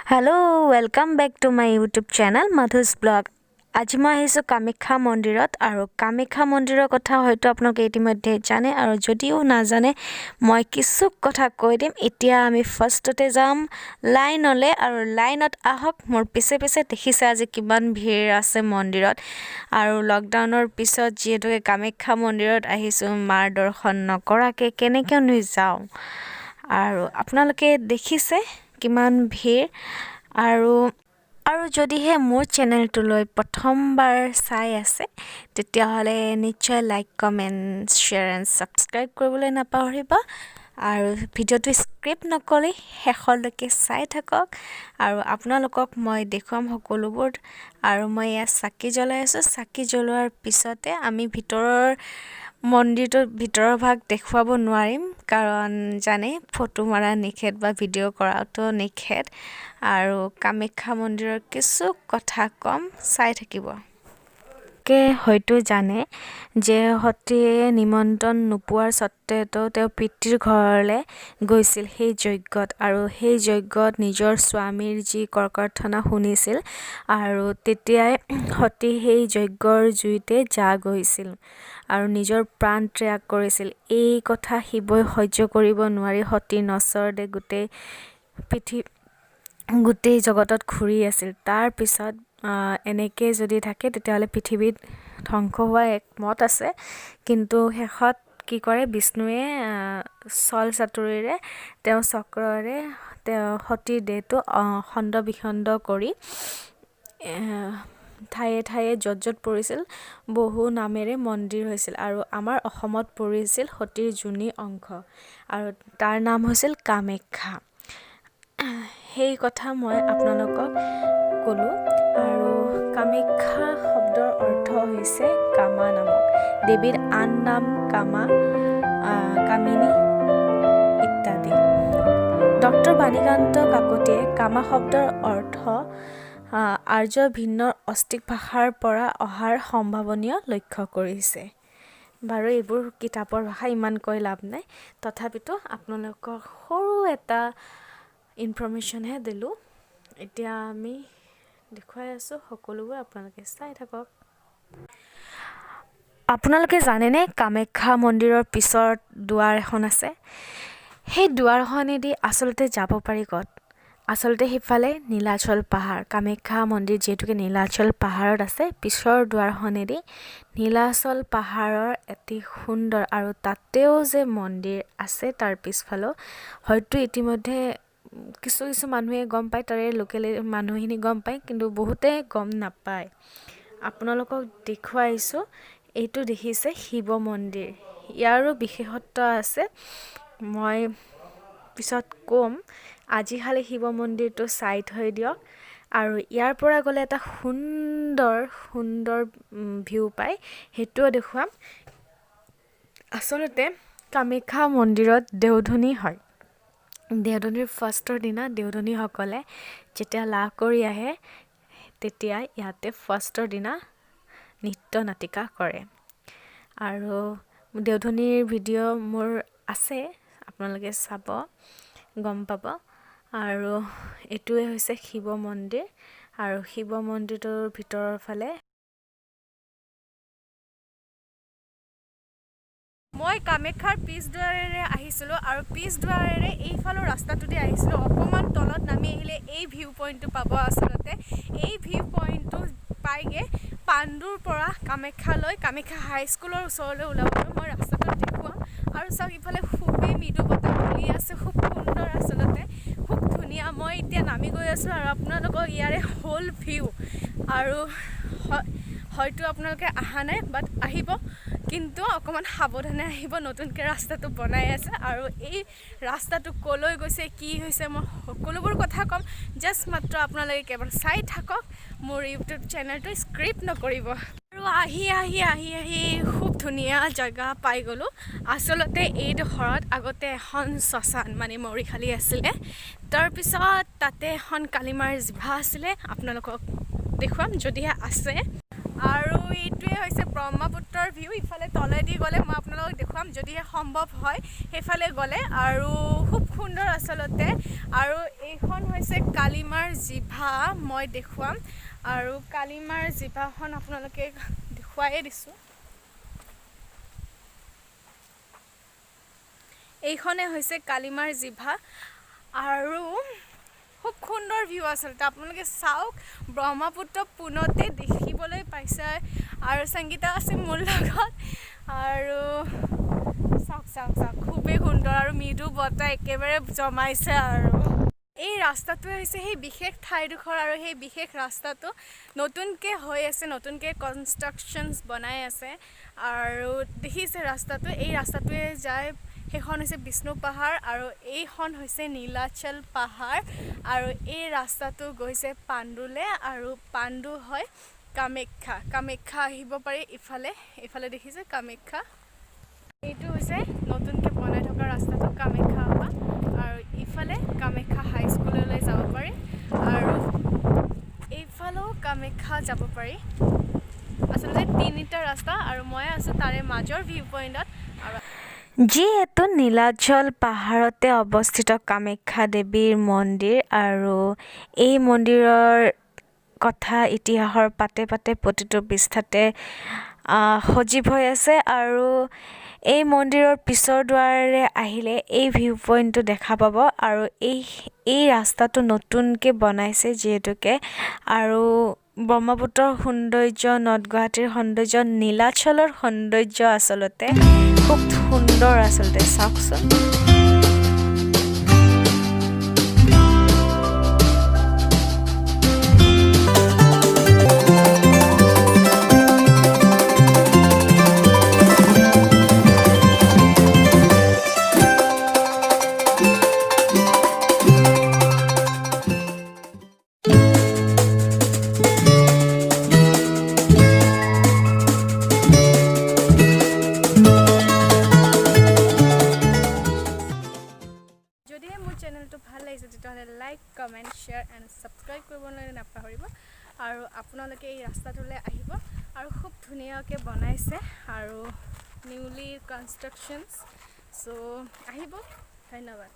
Hello, welcome back to my YouTube channel, Madhu's Vlog. আজি মই আহিছোঁ কামাখ্যা মন্দিৰত আৰু কামাখ্যা মন্দিৰৰ কথা হয়তো আপোনালোকে ইতিমধ্যে জানে আৰু যদিও নাজানে, মই কিছু কথা কৈ দিম। এতিয়া আমি ফাৰ্ষ্টতে যাম লাইনলৈ আৰু লাইনত আহক মোৰ পিছে পিছে। দেখিছে, আজি কিমান ভিৰ আছে মন্দিৰত আৰু লকডাউনৰ পিছত যিহেতুকে কামাখ্যা মন্দিৰত আহিছোঁ, মাৰ দৰ্শন নকৰাকৈ কেনেকৈনো যাওঁ? আৰু আপোনালোকে দেখিছে কিমান ভিৰ। আৰু যদিহে মোৰ চেনেলটোলৈ প্ৰথমবাৰ চাই আছে, তেতিয়াহ'লে নিশ্চয় like, comment, share and subscribe কৰিবলৈ নাপাহৰিব আৰু ভিডিঅ'টো স্কিপ নকৰি শেষলৈকে চাই থাকক আৰু আপোনালোকক মই দেখুৱাম সকলোবোৰ। আৰু মই ইয়াত চাকি জ্বলাই আছোঁ। চাকি জ্বলোৱাৰ পিছতে আমি ভিতৰৰ মন্দিৰটোৰ ভিতৰৰ ভাগ দেখুৱাব নোৱাৰিম, কাৰণ জানে, ফটো মৰা নিষেধ বা ভিডিঅ' কৰাটো নিষেধ। আৰু কামাখ্যা মন্দিৰৰ কিছু কথা ক'ম, চাই থাকিব। হয়তো জানে যে সতীয়ে নিমন্ত্ৰণ নোপোৱাৰ স্বত্তেও তেওঁ পিতৃৰ ঘৰলৈ গৈছিল সেই যজ্ঞত আৰু সেই যজ্ঞত নিজৰ স্বামীৰ যি ককৰ্থনা শুনিছিল আৰু তেতিয়াই সতী সেই যজ্ঞৰ জুইতে জাহ গৈছিল আৰু নিজৰ প্ৰাণ ত্যাগ কৰিছিল। এই কথা শিৱই সহ্য কৰিব নোৱাৰি সতীৰ নশ্বৰদেহ গোটেই জগতত ঘূৰি আছিল। তাৰপিছত এনেকৈ যদি থাকে, তেতিয়াহ'লে পৃথিৱীত ধ্বংস হোৱা এক মত আছে। কিন্তু শেষত কি কৰে বিষ্ণুৱে? ছল চাতুৰীৰে তেওঁ চক্ৰৰে তেওঁ সতীৰ দেহটো খণ্ড বিখণ্ড কৰি ঠায়ে ঠায়ে য'ত য'ত পৰিছিল, বহু নামেৰে মন্দিৰ হৈছিল। আৰু আমাৰ অসমত পৰিছিল সতীৰ যোনি অংশ আৰু তাৰ নাম হৈছিল কামাখ্যা। সেই কথা মই আপোনালোকক ক'লোঁ। আৰু কামাখ্যা শব্দৰ অৰ্থ হৈছে কামা নামক দেৱীৰ আন নাম কামা, কামিনী ইত্যাদি। ডক্টৰ বাণীকান্ত কাকতিয়ে কামা শব্দৰ অৰ্থ আৰ্য ভিন্ন অষ্টিক ভাষাৰ পৰা অহাৰ সম্ভাৱনীয় লক্ষ্য কৰিছে। বাৰু, এইবোৰ কিতাপৰ ভাষা, ইমান কৈ লাভ নাই। তথাপিতো আপোনালোকক সৰু এটা ইনফৰ্মেশ্যনহে দিলোঁ। এতিয়া আমি দেখুৱাই আছোঁ সকলোবোৰ, আপোনালোকে চাই থাকক। আপোনালোকে জানেনে, কামাখ্যা মন্দিৰৰ পিছত দুৱাৰ এখন আছে? সেই দুৱাৰখনেদি আচলতে যাব পাৰি ক'ত? আচলতে সিফালে নীলাচল পাহাৰ। কামাখ্যা মন্দিৰ যিহেতুকে নীলাচল পাহাৰত আছে, পিছৰ দুৱাৰখনেদি নীলাচল পাহাৰৰ এটি সুন্দৰ আৰু তাতেও যে মন্দিৰ আছে তাৰ পিছফালেও, হয়তো ইতিমধ্যে কিছু কিছু মানুহে গম পায়, তাৰে লোকেল মানুহখিনি গম পায়, কিন্তু বহুতে গম নাপায়। আপোনালোকক দেখুৱাইছোঁ, এইটো দেখিছে শিৱ মন্দিৰ। ইয়াৰো বিশেষত্ব আছে, মই পিছত ক'ম। আজি খালি শিৱ মন্দিৰটো চাই থৈ দিয়ক। আৰু ইয়াৰ পৰা গ'লে এটা সুন্দৰ সুন্দৰ ভিউ পায়, সেইটোও দেখুৱাম। আচলতে কামাখ্যা মন্দিৰত দেওধনী হয়। দেওধনীৰ ফাৰ্ষ্টৰ দিনা দেওধনীসকলে যেতিয়া লাভ কৰি আহে, তেতিয়া ইয়াতে ফাৰ্ষ্টৰ দিনা নৃত্য নাটিকা কৰে। আৰু দেওধনীৰ ভিডিঅ' মোৰ আছে, আপোনালোকে চাব, গম পাব। আৰু এইটোৱে হৈছে শিৱ মন্দিৰ আৰু শিৱ মন্দিৰটোৰ ভিতৰৰ ফালে মই কামাখ্যাৰ পিছ দুৱাৰেৰে আহিছিলোঁ আৰু পিছ দুৱাৰেৰে এইফালৰ ৰাস্তাটোদি আহিছিলোঁ। অকণমান তলত নামি আহিলে এই ভিউ পইণ্টটো পাব। আচলতে এই ভিউ পইণ্টটো পাইগে পাণ্ডুৰ পৰা কামাখ্যালৈ, কামাখ্যা হাইস্কুলৰ ওচৰলৈ ওলাব। মই ৰাস্তাটো দেখুৱাম। আৰু চাওক, ইফালে খুবেই মৃদু বতাহ বলি আছে, খুব সুন্দৰ, আচলতে খুব ধুনীয়া। মই এতিয়া নামি গৈ আছোঁ আৰু আপোনালোকক ইয়াৰে হোল ভিউ আৰু হয়তো আপোনালোকে অহা নাই, বাট আহিব, কিন্তু অকণমান সাৱধানে আহিব। নতুনকৈ ৰাস্তাটো বনাই আছে আৰু এই ৰাস্তাটো ক'লৈ গৈছে, কি হৈছে, মই সকলোবোৰ কথা ক'ম। জাষ্ট মাত্ৰ আপোনালোকে কেৱল চাই থাকক মোৰ ইউটিউব চেনেলটো, স্কিপ নকৰিব। আৰু আহি আহি আহি আহি খুব ধুনীয়া জেগা পাই গ'লোঁ। আচলতে এইডোখৰত আগতে এখন শ্মশান, মানে মৰিশালি আছিলে। তাৰপিছত তাতে এখন কালিমাৰ জিভা আছিলে, আপোনালোকক দেখুৱাম যদিহে আছে। আৰু এইটোৱে হৈছে ব্ৰহ্মপুত্ৰৰ ভিউ। ইফালে তলেদি গ'লে মই আপোনালোকক দেখুৱাম যদিহে সম্ভৱ হয় সেইফালে গ'লে। আৰু খুব সুন্দৰ আচলতে। আৰু এইখন হৈছে কালিমাৰ জিভা, মই দেখুৱাম। আৰু কালিমাৰ জিভাখন আপোনালোকে দেখুৱায়ে দিছোঁ। এইখনে হৈছে কালিমাৰ জিভা আৰু খুব সুন্দৰ ভিউ আচলতে। আপোনালোকে চাওক, ব্ৰহ্মপুত্ৰ পোনতে দেখিবলৈ পাইছে। আৰু সংগীতা আছে মোৰ লগত। আৰু চাওক চাওক চাওক, খুবেই সুন্দৰ আৰু মৃদু বতাহ একেবাৰে জমাইছে। আৰু এই ৰাস্তাটোৱে হৈছে সেই বিশেষ ঠাইডোখৰ। আৰু সেই বিশেষ ৰাস্তাটো নতুনকৈ হৈ আছে, নতুনকৈ কনষ্ট্ৰাকশ্যনছ বনাই আছে। আৰু দেখিছে ৰাস্তাটো, এই ৰাস্তাটোৱে যায়। সেইখন হৈছে বিষ্ণু পাহাৰ আৰু এইখন হৈছে নীলাচল পাহাৰ। আৰু এই ৰাস্তাটো গৈছে পাণ্ডুলে আৰু পাণ্ডু হয় কামাখ্যা। কামাখ্যা আহিব পাৰি ইফালে, ইফালে দেখিছে কামাখ্যা। এইটো হৈছে নতুনকৈ বনাই থকা ৰাস্তাটো কামাখ্যা অহা। আৰু ইফালে কামাখ্যা হাইস্কুললৈ যাব পাৰি আৰু এইফালেও কামাখ্যা যাব পাৰি। আচলতে তিনিটা ৰাস্তা আৰু মই আছোঁ তাৰে মাজৰ ভিউ পইণ্টত। আৰু যিহেতু নীলাচল পাহাৰতে অৱস্থিত কামাখ্যা দেৱীৰ মন্দিৰ আৰু এই মন্দিৰৰ কথা ইতিহাসৰ পাতে পাতে প্ৰতিটো পৃষ্ঠাতে সজীৱ হৈ আছে। আৰু এই মন্দিৰৰ পিছৰ দুৱাৰেৰে আহিলে এই ভিউ পইণ্টটো দেখা পাব। আৰু এই ৰাস্তাটো নতুনকৈ বনাইছে যিহেতুকে, আৰু ব্ৰহ্মপুত্ৰৰ সৌন্দৰ্য, নৰ্থ গুৱাহাটীৰ সৌন্দৰ্য, নীলাচলৰ সৌন্দৰ্য আচলতে খুব সুন্দৰ আচলতে, চাওকচোন। যদিহে মোৰ চেনেলটো ভাল লাগিছে, তেতিয়াহ'লে like, comment, share and subscribe কৰিবলৈ নাপাহৰিব। আৰু আপোনালোকে এই ৰাস্তাটোলৈ আহিব। আৰু খুব ধুনীয়াকৈ বনাইছে আৰু নিউলি কনষ্ট্ৰাকশ্যনছ, চ' আহিব। ধন্যবাদ।